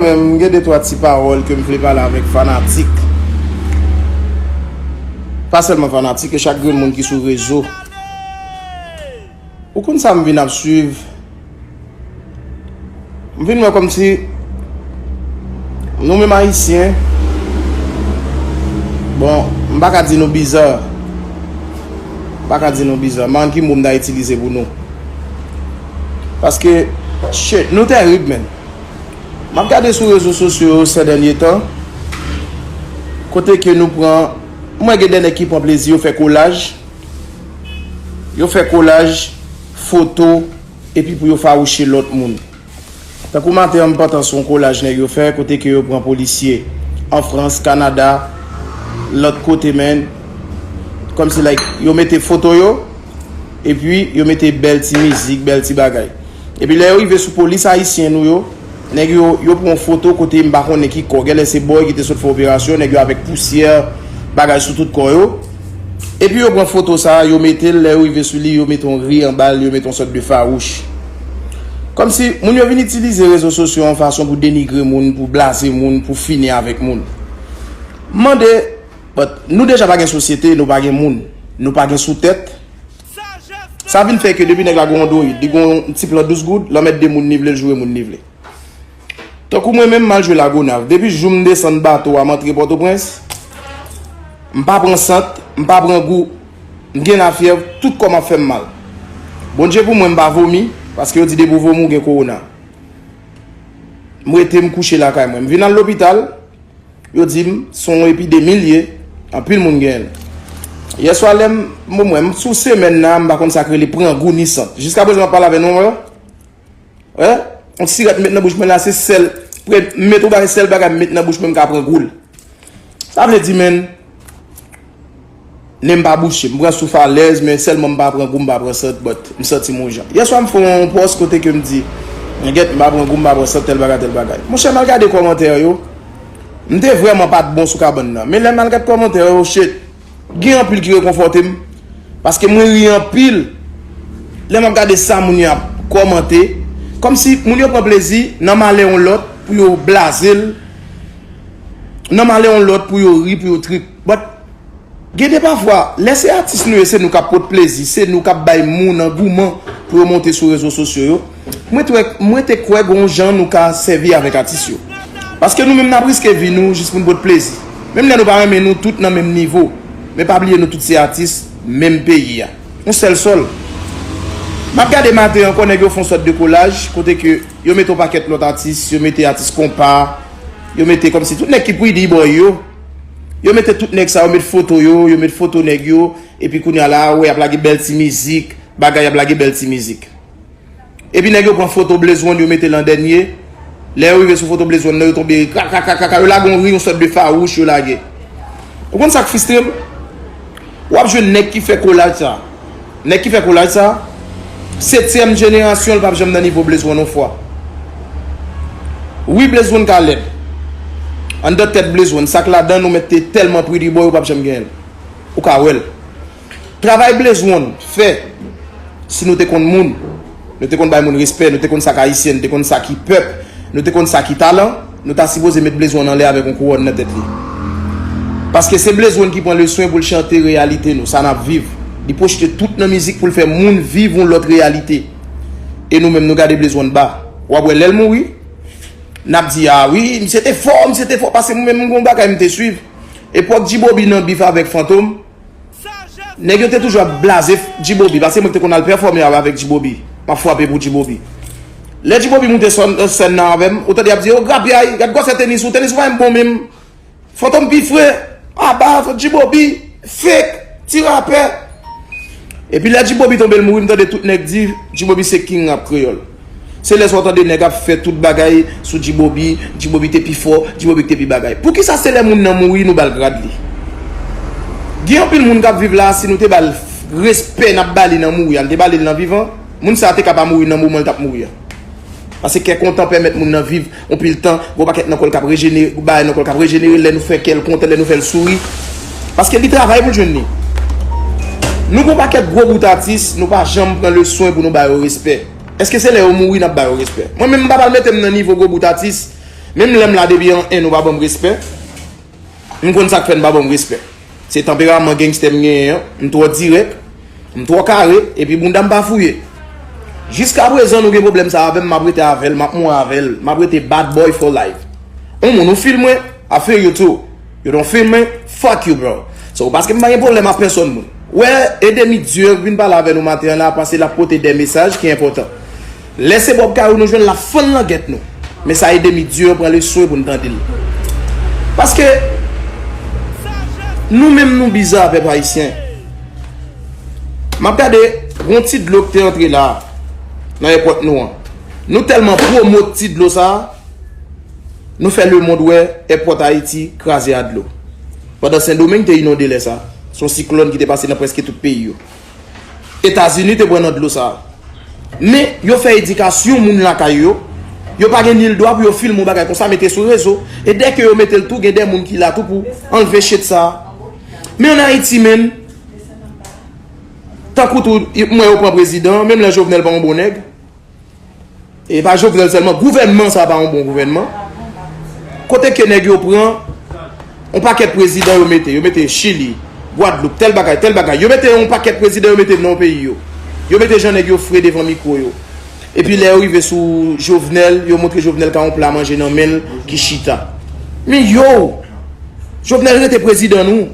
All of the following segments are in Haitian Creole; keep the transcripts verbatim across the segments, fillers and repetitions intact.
Mwen menm, m gen de twa ti pawòl ke m vle pale avèk fanatik. Pa sèlman fanatik, e chak grenn moun ki sou rezo. Ou konn sa m vin ap swiv? M vin wè kòmsi nou menm Ayisyen, bon, m pa ka di nou biza. M pa ka di nou biza. M pa konn ki mo m ta itilize pou nou. Paske, shit, nou tèrib, menn. M ap gade sou rezo sosyo yo sè dènye tan, kote ke nou pran, mwen gen de nèg ki pran plezi, yo fè kolaj, yo fè kolaj, foto, epi pou yo fawouche lòt moun. Tankou maten an, m pantan sou yon kolaj nèg yo fè, kote ke yo pran polisye an Frans, Kanada, lòt kote, menn. Kòmsi, like, yo mete foto yo, epi yo mete bèl ti mizik, bèl ti bagay. Epi lè yo rive sou polis ayisyen nou yo, nèg yo, yo pran yon foto kote m pa konnen ki kò. Genlè se bòy ki te sot fè operasyon, nèg yo avèk pousyè, bagay sou tout kò yo. Epi yo pran foto sa a, yo mete l, lè yo rive sou li, yo mete yon ri anba l, yo mete yon sòt de fawouch. Kòmsi moun yo vin itilize rezo sosyo yon fason pou denigre moun, pou blaze moun, pou fini avèk moun. M mande, but nou deja pa gen sosyete, nou pa gen moun, nou pa gen sou tèt. Sa vin fè ke depi nèg la gon Android, li gon ti plan douz goud, l anmède moun li vle, l joure moun li vle. Tankou mwen menm, m al jwe Lagonav. Depi jou m desann bato a, m antre Pòtoprens, m pa pran sant, m pa pran gou, m gen lafyèv, tout kò m ap fè m mal. Bondye pou mwen, m pa vomi, paske yo di depi w vomi, w gen kowona. M rete, m kouche lakay mwen. M vin al lopital, yo di m, se yon epidemi l ye, anpil moun genyen l. Yèswa, lè m, bon, mwen, m sou semèn nan, m pa konn sa k rele pran gou ni sant. Jiskaprezan, m ap pale avè nou, wè. Wè, yon sirèt m met nan bouch mwen la, se sèl, pre-, m met yon bagay, sèl bagay m met nan bouch mwen, m ka pran gou l. Sa vle di, menn, nen m pa bouche, m pran souf alèz, men sèlman m pa pran gou, m pa pran sant, but m santi m yon jan. Yèswa, m fè yon pòs kote ke m di, "Gèt, m pa pran gou, m pa pran sant, tèl bagay, tèl bagay." Monchè, m al gade kòmantè yo, m te vrèman pa t bon sou kabann nan. Men lè m al gade kòmantè yo, shit, gen anpil ki rekonfòte m. Paske mwen ri anpil lè m ap gade sa moun yo ap kòmante. Kòmsi moun yo pran plezi nan malè yon lòt pou yo blaze l, nan malè yon lòt pou yo ri, pou yo trip. But, gen de pafwa, lè se atis nou ye, se nou k ap pot plezi, se nou k ap bay moun angouman pou yo monte sou rezo sosyo yo. Mwen te, mwen te kwè gon jan nou ka sèvi avèk atis yo. Paske nou menm n ap riske vi nou jis pou n pot plezi. Menm lè nou pa renmen nou tout nan menm nivo. Men pa bliye nou tout se atis menm peyi a. Yon sèl sòl. M ap gade maten ankò nèg yo fè yon sòt de kolaj kote ke yo mete yon pakèt lòt atis, yo mete atis konpa, yo mete kòmsi tout nèg ki pretty boy yo. Yo mete tout nèg sa, yo met foto yo, yo met foto nèg yo, epi kounye a la, ou wè y ap lage bèl ti mizik, bagay y ap lage bèl ti mizik. Epi nèg yo pran foto Blaze One, yo mete l an dènye. Lè yo rive sou foto Blaze One nan, yo tonbe kaka, kaka, kaka, yo lage yon ri, yon sòt de fawouch yo lage. Ou konn sa k fristre m? W ap jwenn nèg ki fè kolaj sa. Nèg ki fè kolaj sa, setyèm jenerasyon l p ap janm nan nivo Blaze One yon fwa. Wi, Blaze One ka lèd. Anndan tèt Blaze One, sa k ladan nou mèt te tèlman pretty boy, ou p ap janm genyen l. Ou ka wè l. Travay Blaze One fè, si nou te konn moun, nou te konn bay moun respè, nou te konn sa k ayisyen, nou te konn sa ki pèp, nou te konn sa ki talan, nou ta sipoze met Blaze One anlè avèk yon kouwòn nan tèt li. Paske se Blaze One ki pran le swen pou l chante reyalite nou, sa n ap viv. Li pwojte tout nan mizik pou l fè moun viv yon lòt reyalite. E nou menm, nou gade Blaze One ba. W ap wè lè l mouri, n ap di, "A wi, misye te fò, misye te fò." Paske mwen menm, m gon bagay m te swiv. Epòk G-Bobby nan bif avèk Fantom, nèg yo te toujou ap blaze G-Bobby, paske mwen te konn al pèfòme avèk G-Bobby. M ap frape pou G-Bobby. Lè G-Bobby moute sòn, sèn nan avè m, ou tande y ap di, "O grapyay, gad gwosè tenis ou, tenis ou pa menm bon menm. Fantom pi fre, aba, G-Bobby, fake, ti rapè." Epi lè G-Bobby tonbe l mouri, m tande tout nèg di, "G-Bobby se king rap kreyòl." Se lè sa w tande nèg ap fè tout bagay sou G-Bobby, G-Bobby te pi fò, G-Bobby te pi bagay. Poukisa se lè moun nan mouri nou ba l grad li? Gen anpil moun k ap viv la, si nou te ba l respè n ap ba li nan mouri a, n te ba li l nan vivan, moun sa a te ka pa mouri nan moman l t ap mouri a. Paske kè kontan pèmèt moun nan viv yon pil tan, gon pakèt nan kò l k ap rejenere, bagay nan kò l k ap rejenere, lè nou fè kè l kontan, lè nou fè l souri. Paske li travay pou l jwenn li. Nou gon pakèt gwo bout atis, nou pa janm pran le swen pou nou ba yo respè. Èske se lè yo mouri n ap ba yo respè? Mwen menm, m pa pral mete m nan nivo gwo bout atis. Menm lè m la depi an en nou pa ban m respè, m konn sa k fè n pa ban m respè. Se tanperaman gangstè m genyen an, m twò dirèk, m twò kare, epi bounda m pa fouye. Jiskaprezan nou gen pwoblèm sa avè m, m ap rete avè l, m ap mouri avè l, m ap rete bad boy for life. On moun ou feel mwen, I feel you too. You don't feel me? Fuck you, bro. So, paske m pa gen pwoblèm ak pèsonn moun. Wè, Edemi Dieu vin pale avè nou maten an la, paske l ap pote de mesaj ki enpòtan. Lè se Bob Kayou nou jwenn, l ap fann langèt nou. Men sa Edemi Dieu pran le swen pou n tande l. Paske nou menm nou bizar, pèp ayisyen. M ap gade yon ti dlo ki te antre la, nan èpòt nou an. Nou tèlman pwomot ti dlo sa a, nou fè lemonn wè èpòt Ayiti kraze a dlo. Pandan Sendomeng te inonde lè sa, se yon siklòn ki te pase nan prèske tout peyi yo. Etazini te pran nan dlo sa a. Men, yo fè edikasyon moun lakay yo. Yo pa gen nil dwa pou yo filme yon bagay konsa, mete sou rezo. E dèke yo mete l tou, gen de moun ki la tou pou anlve shit sa a. Men ann Ayiti, menn, tankou tou, m wè yo pran prezidan, menm lè Jovenel pa yon bon nèg. E pa Jovenel sèlman, gouvènman sa pa yon bon gouvènman. Kote ke nèg yo pran yon pakèt prezidan yo mete, yo mete Chili, Gwadloup, tèl bagay, tèl bagay. Yo mete yon pakèt prezidan yo mete nan peyi yo. Yo mete jan nèg yo fre devan mikwo yo. Epi lè yo rive sou Jovenel, yo montre Jovenel ka yon pla manje nan men l ki chita. Men yo, Jovenel rete prezidan nou.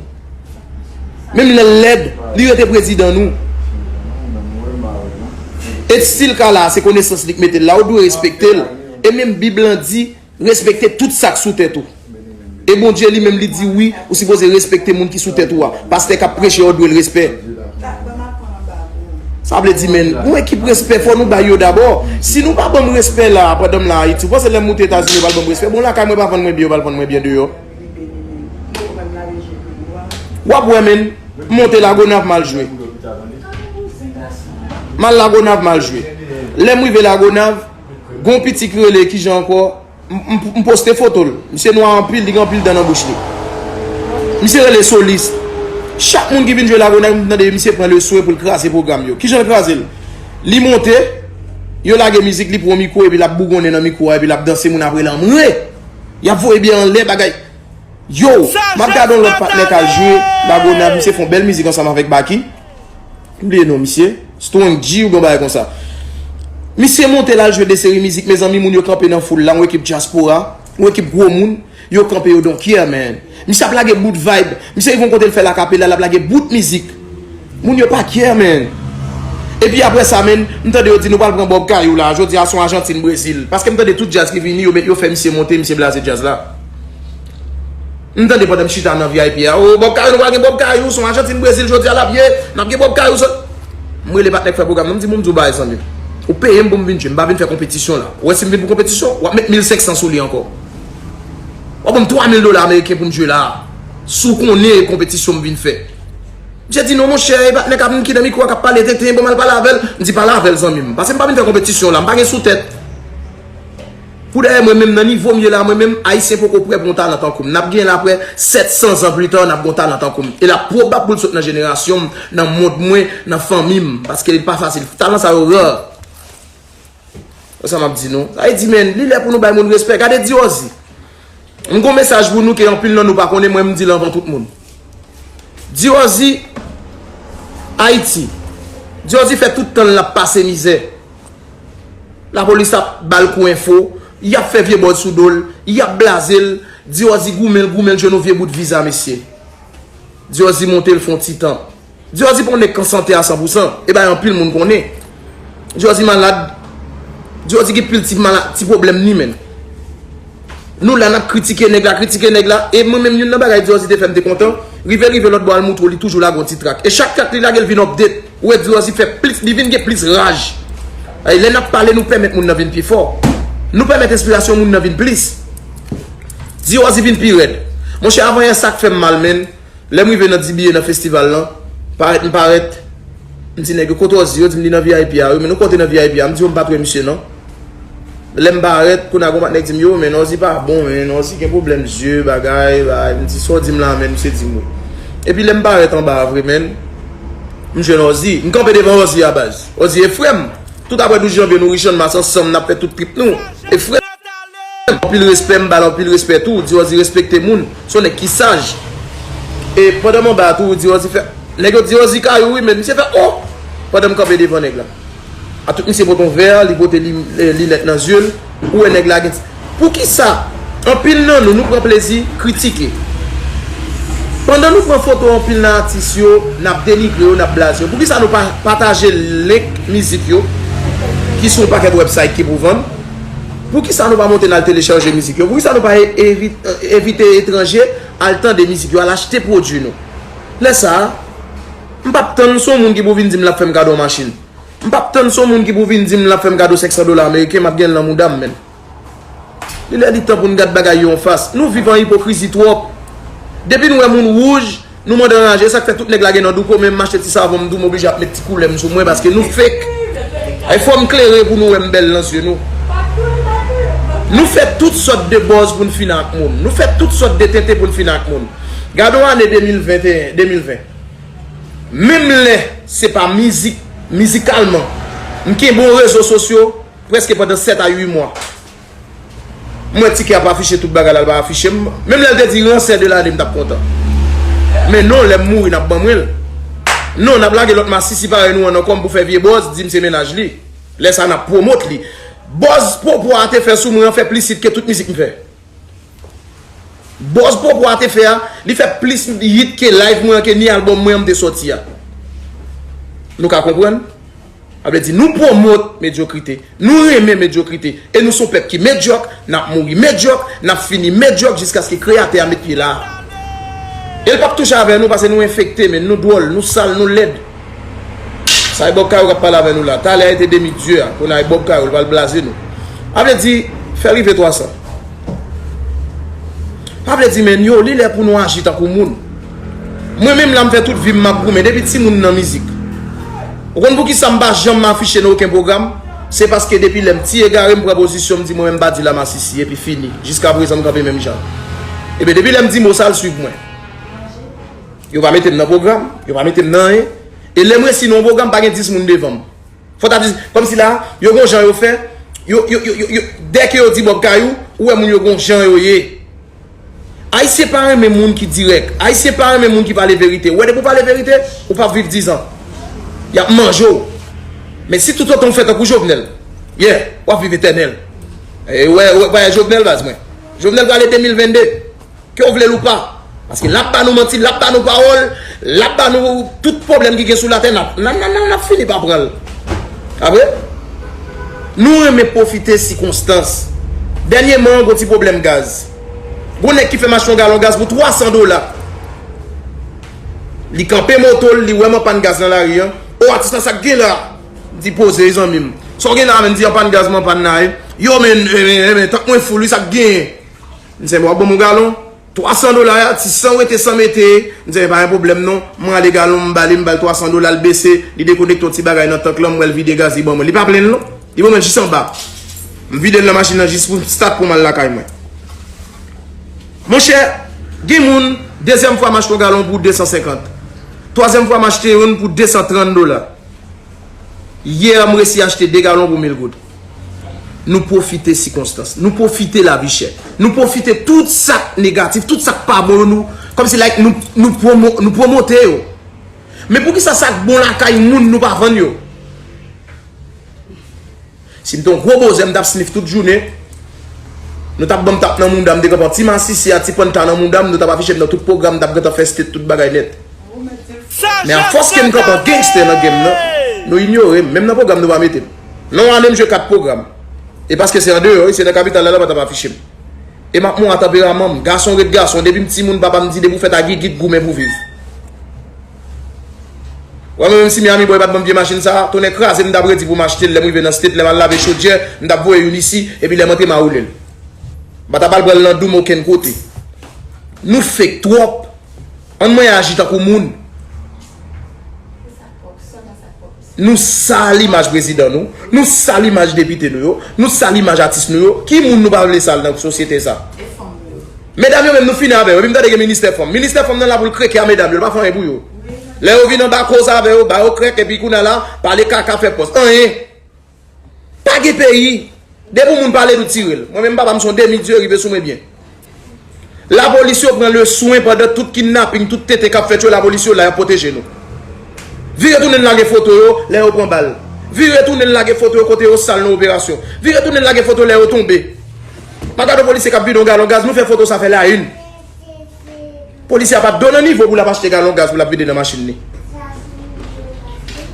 Menm lè l lèd, li rete prezidan nou. E still ka la, se konesans li k mete l la, ou dwe respekte l. E menm Bib lan di, respekte tout sa k sou tèt ou. E Bondye li menm li di wi, ou sipoze respekte moun ki sou tèt ou a. Pastè k ap preche, ou dwe l respè. Sa vle di, men, yon ekip respè, fò nou bay yo dabò. Si nou pa ban m respè la, pandan m la Ayiti, ou panse lè m moute Etazini, yo pral ban m respè? Bon, lakay mwen pa vann mwen byen, yo pral vann mwen byen deyò. W ap wè, men, m monte Lagonav, m al jwe. M al Lagonav, m al jwe. Lè m rive Lagonav, gon piti ki rele, kijan ankò? M, m, m poste foto l. Misye nwa anpil, li gen anpil dan nan bouch li. Misye rele Solis. Chak moun ki vin jwe Lagonav, m tande misye pran le swen pou l kraze pwogram yo. Kijan l kraze l? Li monte, yo lage mizik, li pran mikwo, epi l ap bougonnen nan mikwo a, epi l ap danse, moun ap rele anmwe! Y ap voye byen anlè, bagay. Yo, m ap gade yon lòt patnè k al jwe Lagonav, misye fè yon bèl mizik ansanm avèk Baky. M bliye non misye. Strong G ou gen yon bagay konsa. Misye monte l al jwe de seri mizik, mezanmi, moun yo kanpe nan foul la, yon ekip dyaspora, yon ekip gwo moun, yo kanpe, yo don't care, man. Misye ap lage bout vibe. Misye rive yon kote l fè l akapela, l ap lage bout mizik. Moun yo pa care, man. Epi apre sa, man, m tande yo di nou pral pran Bob Kayou la. Jodi a se yon Ajantin Brezil. Paske m tande tout djaz ki vini, yo met, yo fè misye monte, misye blaze djaz la. M tande pandan m chita nan V I P a, o, Bob Kayou, nou pral gen Bob Kayou, se yon Ajantin Brezil, jodi a l ap ye, n ap gen Bob Kayou, se. M rele patnè k fè pwogram nan, m di, bon, m di w bagay, zanmi m. Ou peye m pou m vin jwe, m pa vin fè konpetisyon la. Ou wè si m vin pou konpetisyon, w ap met mil senk san sou li ankò. W ap ban m twa mil dola ameriken pou m jwe la a. Si w konnen e konpetisyon m vin fè. Misye di, non, monchè, e patnè k ap m ki nan mikwo a k ap pale tenten, bon, m al pale avè l. M di, pale avè l, zanmi m. Paske m pa vin fè konpetisyon la, m pa gen sou tèt. Pou dèyè mwen menm, nan nivo m ye la, mwen menm, Ayisyen poko prè pou yon talan tankou m. N ap gen la prè sèt san zan pli ta, n ap gen yon talan tankou m. E l ap pwobab pou l sot nan jenerasyon m, nan mond mwen, nan fanmi m. Paske li pa fasil. Talan sa yo rare. Se sa m ap di nou. Sa vle di, men, li lè pou nou bay moun respè. Gade Diwozi. M gon mesaj pou nou ke anpil nan nou pa konnen, mwen m di l anvan tout moun. Diwozi, Ayiti. Diwozi fè tout tan l ap pase mizè. Lapolis ap ba l kou enfo, y ap fè vye bòz sou do l, y ap blaze l, Diwozi goumen l, goumen l jwenn yon vye bout viza, mesye. Diwozi monte l fè yon ti tan. Diwozi pa yon nèg k an sante a san pou san, e bagay anpil moun konnen. Diwozi malad, Diwozi gen pil ti malad, ti pwoblèm li menm. Nou la n ap kritike nèg la, kritike nèg la, e mwen menm youn nan bagay Diwozi te fè m te kontan, rive rive lòt bò a l moutre w li toujou lage yon ti trak. E chak trak li lage l vin update. Ou wè Diwozi fè plis, li vin gen plis raj. Ay, lè n ap pale, nou pèmèt moun nan vin pi fò. Nou pèmèt enspirasyon moun nan vin plis. Diwozi vin pi rèd. Monchè, avan yè sa k fè m mal, menn. Lè m rive nan D B A nan festival lan, parèt m parèt. M di nèg yo, kote Wozi? Yo di m li nan V I P a wi, men nou kote nan V I P a? M di yo m pa t wè misye non. Lè m parèt, kounye a gon patnè k di m, yo, men Wozi pa bon, men Wozi gen pwoblèm zye, bagay, bagay. M di, sa w di m la, men misye di m wi. Epi lè m parèt anba a vre, menn, m jwenn Wozi. M kanpe devan Wozi a baz. Wozi e frè m. Tout apre douz janvye, nou Richann Mas ansanm, n ap fè tout trip nou. E frè Anpil respè, m ba l anpil respè tou. Di Rosie respekte moun. Se yon nèg ki saj. E pandan m anba a tou, Di Rosie fè. Nèg yo Di Rosie kay ou wi, men misye fè o! Pandan m kanpe devan nèg la. A tout misye pote yon vè, li pote li, eh, linèt nan zye l. Ou wè nèg la gen. Poukisa anpil nan nou, nou pran plezi kritike? Pandan nou pran foto anpil nan atis yo, n ap denigre yo, n ap blaze yo. Poukisa nou pa pataje link mizik yo ki sou yon pakèt website ki pou vann? Poukisa nou pa monte n al telechaje mizik yo? Poukisa nou pa e- evi- envite etranje al tande mizik yo, al achte pwodui nou? Lè sa a, m p ap tann se yon moun ki pou vin di m l ap fè m kado yon machin. M p ap tann se yon moun ki pou vin di m l ap fè m kado senk san dola ameriken, m ap gen l nan mouda m, menn. Li lè li tan pou n gad bagay yo anfas. Nou viv an ipokrizi twòp. Depi n wè moun wouj, nou mande anraje. E sa k fè tout nèg la gen nan douko, men m achte ti savon m tou, m oblije ap met ti koulè m sou mwen paske nou fake. Ay, fò m klere pou nou wè m bèl nan zye nou. Nou fè tout sòt de buzz pou n fini ak moun. Nou fè tout sòt de tenten pou n fini ak moun. Gade w ane de mil venteyen, de mil ven. Menm lè se pa mizik, mizikalman, m kenbe yon rezo sosyo prèske pandan sèt a uit mwa. M wè Ti Kè ap afiche tout bagay la, l pa afiche m. Menm lè l te di ransè de lane, m t ap kontan. Men non, lè m mouri, n ap ban mwen l. Non, n ap lage lòt masisi parèy nou an nan kò m pou fè vye buzz, di m se mennaj li. Lè sa, n ap pwomot li. Buzz Popo a te fè sou mwen an fè plis hit ke tout mizik m fè. Buzz Popo a te fè a, li fè plis hit ke live mwen an, ke ni album mwen an m te sòti a. Nou ka konprann? Sa vle di, nou pwomot medyokrite, nou renmen medyokrite, e nou se yon pèp ki medyòk, n ap mouri medyòk, n ap fini medyòk jiskaske Kreyatè a met pye la. E l p ap touche avè nou, paske nou enfekte, men nou dwòl, nou sal, nou lèd. Sa e Bob Kayou k ap pale avè nou la. Talè a, e te demi dye a, kounye a e Bob Kayou, l pral blaze nou. Sa vle di, fè rive twa san. Sa vle di, men yo, li lè pou nou aji tankou moun. Mwen menm la, m fè tout vi m, m ap goumen depi timoun nan mizik. Ou konn poukisa m pa janm afiche nan okenn pwogram? Se paske depi lè m ti egare, m pran pozisyon, m di mwen menm m pa di la masisi, epi fini. Jiska prezan, m kanpe menm jan. Ebyen, depi lè m di mo sa, l swiv mwen. Yo pa mete m nan pwogram, yo pa mete m nan anyen. E lè m resi nan yon pwogram, pa gen dis moun devan m. Fò ta di, kòmsi la, yo gon jan yo fè, yo, yo, yo, yo, yo, dèke yo di Bob Kayou, ou wè moun yo gon jan yo ye. Ayisyen pa renmen moun ki dirèk. Ayisyen pa renmen moun ki pale verite. Ou wè depi w pale verite, ou p ap viv dizan. Y ap manje w. Men si toutotan w fè tankou Jovenel, yeah, w ap viv etènèl. E wè, wè, wè Jovenel baz mwen. Jovenel prale de mil vennde. Ke w vle l ou pa. Paske l ap ba nou manti, l ap ba nou pawòl, l ap ba nou tout pwoblèm ki gen sou latè, n ap, n ap, n ap, n ap, n ap fini pa pran l. Pa vre? Nou renmen pwofite sikonstans. Dènyèman, gon ti pwoblèm gaz. Gon nèg ki fè m achte yon galon gaz pou twa san dola. Li kanpe moto l, li wè m an pàn gaz nan lari an. O, atis la, sa k gen la? M di poze, zanmi m. Sa w gen la, men? M di an pàn gaz, m an pàn la, wi. Yo, men, men, men, men, tank mwen fou l, wi, sa k gen? M di, w ap ban m yon galon? Twa san dola a, ti san wete san mete, m di, pa gen pwoblèm non. M rale galon, m ba li, m ba l twa san dola, l bese, li dekonekte yon ti bagay nan tank lan, m wè l vide gaz, li ban mwen. Li pa plen l non. Li ban mwen l jis anba. M vide l nan machin nan jis pou m start pou m al lakay mwen. Monchè, gen moun, dezyèm fwa m achte yon galon pou de san senkant. Twazyèm fwa m achte youn pou de san trant dola. Yè, m resi achte de galon pou mil goud. Nou pwofite sikonstans. Nou pwofite lavi chè. Nou pwofite tout sa k negatif, tout sa k pa bon yo, nou, kòmsi like nou, nou pwomo-, nou pwomote yo. Men poukisa sa k bon lakay moun nou pa vann yo? Si m te yon gwo bozè, m t ap snif tout jounen. Nou t ap ban m tap nan mounda, m te kanpe an ti masisi a, ti panta nan mounda m, nou t ap afiche m nan tout pwogram, m t ap gentan fè state tout bagay nèt. Men afòs ke m kanpe an gangster nan game nan, nou inyore m, menm nan pwogram nou pa mete m. Nan yon ane m jwe kat pwogram. E paske se andeyò, wi, se nan kapital la, la pa t ap afiche m. E m ap mouri a tanperaman m. Gason ret gason. Depi m timoun, papa m di, depi w fèt a gigit, goumen pou viv. Wè mwen menm si Miami Boy pa t ban m vye machin sa a, tonnè kraze m, m t ap redi pou m achte l lè m rive nan State, lè m al lave chodyè, m t ap voye youn isi, epi lè m antre m a woule l. M pa t ap al pran l nan dou m okenn kote. Nou fake twòp. Ann mwen aji tankou moun. Nou sal imaj prezidan nou, nou sal imaj depite nou yo, nou sal imaj atis nou yo. Ki moun nou pa vle sal nan sosyete sa? Medam yo menm nou fini avè yo. Epi m tande gen ministè fanm. Ministè fanm nan la pou l kreke a medam yo, l pa fè anyen pou yo. Lè yo vin anba koz avè yo, ba yo krèk, epi kounye a la, pale kaka, fè pòs. Anyen. Pa gen peyi. Depi yon moun pale, nou tire l. Mwen menm, papa m se yon demi dye, rive sou mwen byen. Lapolis yo pran le swen pandan tout kidnaping, tout tenten k ap fèt yo, lapolis yo la, y ap pwoteje nou. Vire tounen lage foto yo lè yo pran bal. Vire tounen lage foto yo kote yo sal nan operasyon. Vire tounen lage foto lè yo tonbe. Pa gade yon polisye k ap vide yon galon gaz, nou fè foto sa fè la une. Polisye a pa t do nan nivo pou l ap achte galon gaz pou l ap vide nan machin li.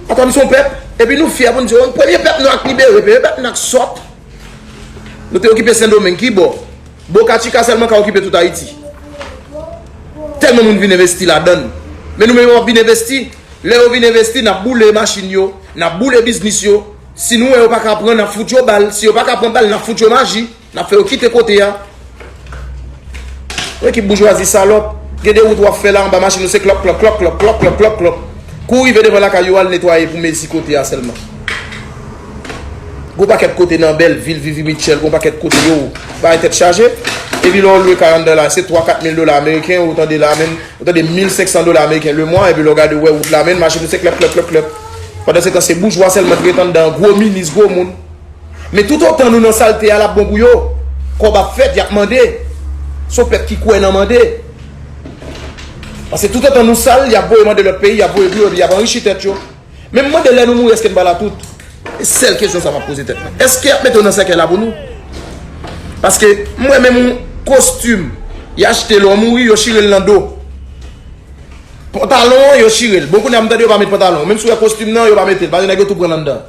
Atò, nou se yon pèp, epi nou fyè pou n di, o, premye pèp nwa k libere, premye pèp nwa k sòt. Nou te okipe Sendomeng, ki bò? Boca Chica sèlman ka okipe tout Ayiti. Tèlman moun vin envesti ladan l. Men nou menm yo p ap vin envesti. Lè yo vin envesti, n ap boule machin yo, n ap boule biznis yo. Si nou wè yo pa ka pran, n ap fout yo bal. Si yo pa ka pran bal, n ap fout yo maji. N ap fè yo kite kote a. Yon ekip boujwazi salòp. Gen de wout w ap fè la, anba machin nou se klòp, klòp, klòp. Kou w rive devan lakay yo, al netwaye pou mezi kote a sèlman. Gon pakèt kote nan Bèlvil, Vivi Mitchell, gon pakèt kote yo bay tèt chaje. Epi lè w lwe kay anndan la, se twa, kat mil dola ameriken, ou tande la menm, ou tande mil senk san dola ameriken le mwa, epi lè w gade, w wè wout la menm, machin nou se klèp, klèp, klèp, klèp. Pandan se tan, se boujwa sèlman ki ret anndan, gwo minis, gwo moun. Men toutotan nou nan salte a, l ap bon pou yo. Kòb ap fèt, y ap mande. Se yon pèp ki kwè nan mande. Paske toutotan nou sal, y ap voye mande lòt peyi, y ap voye pou yo, epi y ap anrichi tèt yo. Men m mande, lè nou mouri, èske n pa la tout? Se sèl kesyon sa m ap poze tèt mwen. Èske y ap mete w nan sèkèy la pou nou? Paske m wè menm yon kostim, y achte lè w mouri, yo chire l nan do. Pantalon an, yo chire l. Bon, kounye a, m tande yo pa met pantalon. Menm si w wè kostim nan, yo pa mete l. Paske nèg yo tou pran l anndan.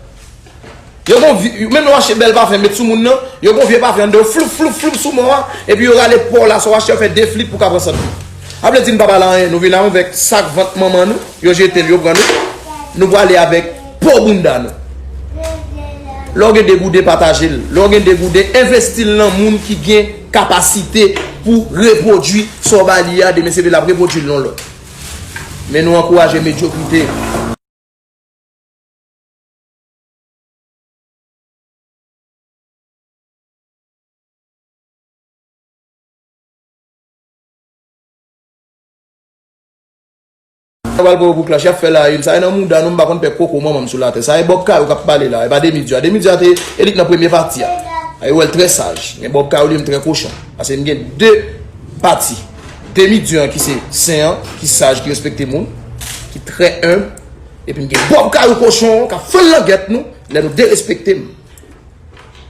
Yo gon vi-, menm lè w achte bèl pafen, met sou moun nan, yo gon vye pafen anndan, yo floup, floup, floup sou mò a, epi yo rale pa w la, sa w achte, yo fè de flip pou w ka pran sant li. A vle di n pa pale anyen, nou vin la avèk sak vant manman nou, yo jete l, yo pran nou, nou prale avèk po bounda nou. Lè w gen de gouden, pataje l. Lè w gen de gouden, envesti l nan moun ki gen kapasite pou repwodui sa w ba li a, demen se vre l ap repwodui l nan lòt. Men nou ankouraje medyokrite. Yo pral pran yo pou klach, y ap fè la une. Sa e nan mouda nou, m pa konn pèp koko manman m sou latè. Sa e Bob Kayou k ap pale la, e pa Demi Dieu a. Demi Dieu a te elit nan premye pati a. A, yo wè l trè saj. Men Bob Kayou li menm trè kochon. Paske m gen de pati. Demi Dieu an ki se sen an, ki saj, ki respekte moun, ki trè enb. Epi m gen Bob Kayou kochon an k ap fè langèt nou lè nou derespekte m.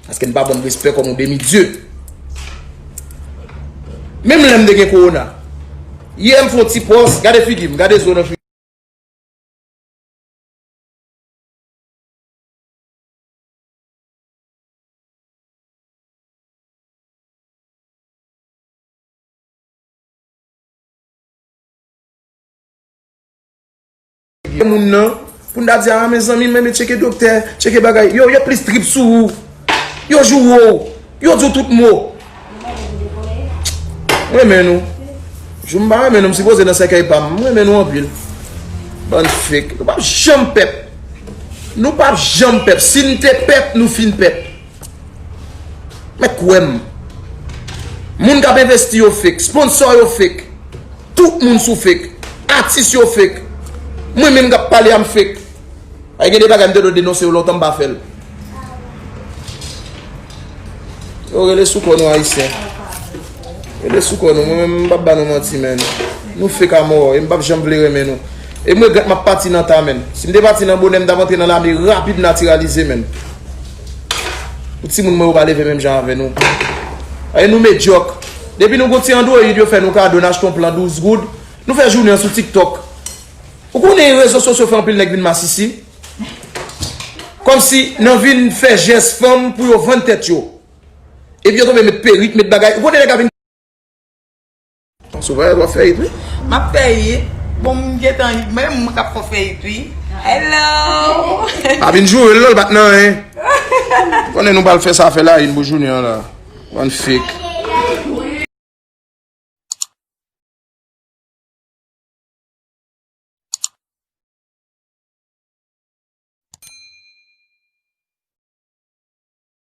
Paske n pa ban m respè kòm yon demi dieu. Menm lè m te gen kowona. Yè m fè yon ti pòs, gade figi m, gade zo nan figi. Moun nan, pou n ta di, a, mezanmi, men, men tcheke doktè, tcheke bagay. Yo, yo plis trip sou ou. Yo joure w. Yo di w tout mo. M renmen nou. Jou m pa renmen nou, m sipoze nan sèkèy pa m. M renmen nou anpil. Bann fake. Nou p ap janm pèp. Nou p ap janm pèp. Si n te pèp, nou fin pèp. Men kwè m. Moun k ap envesti yo fake. Sponsò yo fake. Tout moun sou fake. Atis yo fake. Mwen menm k ap pale a, m fake. Ay, gen de bagay m te dwe denonse yo lontan, m pa fè l. Yo rele sou kò nou, Ayisyen. Rele sou kò nou. Mwen menm, m p ap ba nou manti, menn. Nou fake a mò, e m p ap janm vle renmen nou. E m regrèt m ap pati nan ta, menn. Si m te pati nan bonè, m t ap antre nan lame rapid, natiralize, menn. Pou timoun mwen yo pa leve menm jan avè nou. Ay, nou medyòk. Depi nou gon ti Android, yo fè nou kado, n achte yon plan douz goud. Nou fè jounen an sou TikTok. Ou konnen rezo sosyo fè anpil nèg vin masisi. Kòmsi nan vin fè jès fanm pou yo vann tèt yo. Epi yo tonbe met perik, met bagay. Ou konnen nèg ap vin. Sou vwayaj w ap fè it, wi. M ap fè it. Bon, m gentan it, men m k ap fè it, wi. Hello! Pa vin joure l non, l pa t nan anyen. Konnen nou pral fè sa, fè la une pou jounen an la. Bann fake.